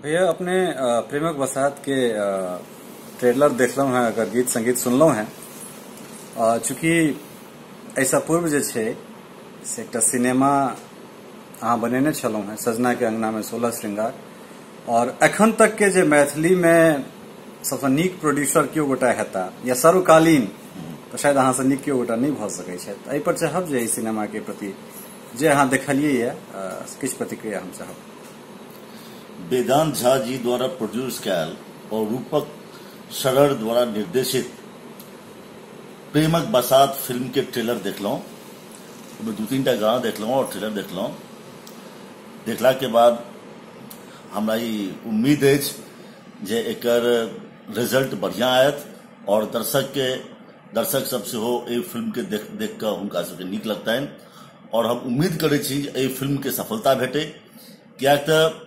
भैया अपने प्रेमक बसात के ट्रेलर देखलहुँ हैं, अगर गीत संगीत सुनलहुँ हैं। चूँकि ऐसा पूर्व जे छै से एकटा सिनेमा अहाँ बनेने छलहुँ हैं, सजना के अंगना में 16 श्रृंगार, और एखन तक के जे मैथिली में सबसँ नीक प्रोड्यूसर केओ गोटा हेता या सर्वकालीन, तो शायद अहाँ से नीक केओ गोटा नहीं भऽ सकै छै। एहि पर चाहब जे एहि सिनेमा के प्रति जे अहाँ देखलियै ये किछु प्रतिक्रिया हम चाहब। वेदांत झा जी द्वारा प्रोड्यूस कयल और रूपक शरर द्वारा निर्देशित प्रेमक बसात फिल्म के ट्रेलर देखलहुँ। ओहिमे 2-3 टा गाना देखलहुँ और ट्रेलर देखलहुँ। देखला के बाद हमरा ई उम्मीद अछि जे एकर रिजल्ट बढ़िया आयत और दर्शक सब सेहो एहि फिल्म के देख देख कऽ हुनका सबके नीक लगतनि। और हम उम्मीद करै छी जे एहि फिल्म के सफलता भेटै, कियाक तऽ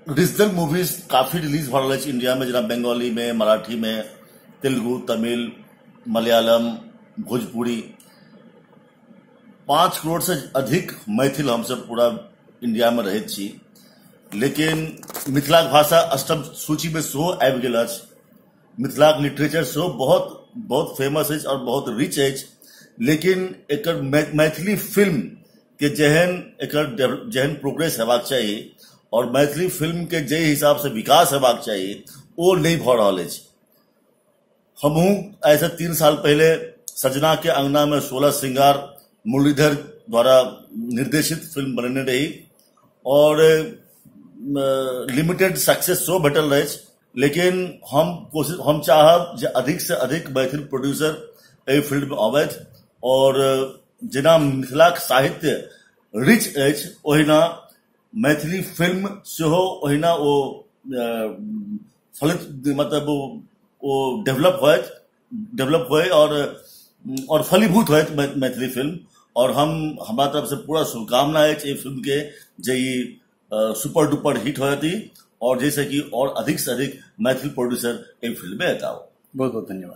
रीजनल मूवीज काफी रिलीज भऽ रहल अछि इंडिया में, जेना बंगाली में, मराठी में, तेलुगु, तमिल, मलयालम, भोजपुरी। 5 करोड़ से अधिक मैथिल हमसब पूरा इंडिया में रहैत छी, लेकिन मिथिलाक भाषा अष्टम सूची में सेहो आबि गेल अछि। मिथिलाक लिटरेचर सेहो बहुत बहुत फेमस अछि और बहुत रिच अछि, लेकिन एकर मैथिली फिल्म के जेहन एकर जेहन प्रोग्रेस हेबाक चाही और मैथिली फिल्म के जे हिसाब से विकास हेबाक चाही ओ नहीं भऽ रहल अछि। हमहूँ ऐसे 3 साल पहले सजना के अंगना में 16 श्रृंगार मुरलीधर द्वारा निर्देशित फिल्म बनेने रही और लिमिटेड सक्सेस सेहो भेटल अछि। लेकिन हम चाहब जे अधिक से अधिक मैथिल प्रोड्यूसर एहि फील्ड में आबथि और जेना मिथिलाक साहित्य रिच अछि ओहिना मैथिली फिल्म सेहो ओहिना ओ फलित, मतलब ओ डेवलप होय और फलीभूत होयत मैथिली फिल्म। और हम हमरा तरफ से पूरा शुभकामना अछि एहि फिल्म के जे ई सुपर डुपर हिट होयत और जैसे कि और अधिक से अधिक मैथिली प्रोड्यूसर एहि फिल्म में एता। बहुत बहुत धन्यवाद।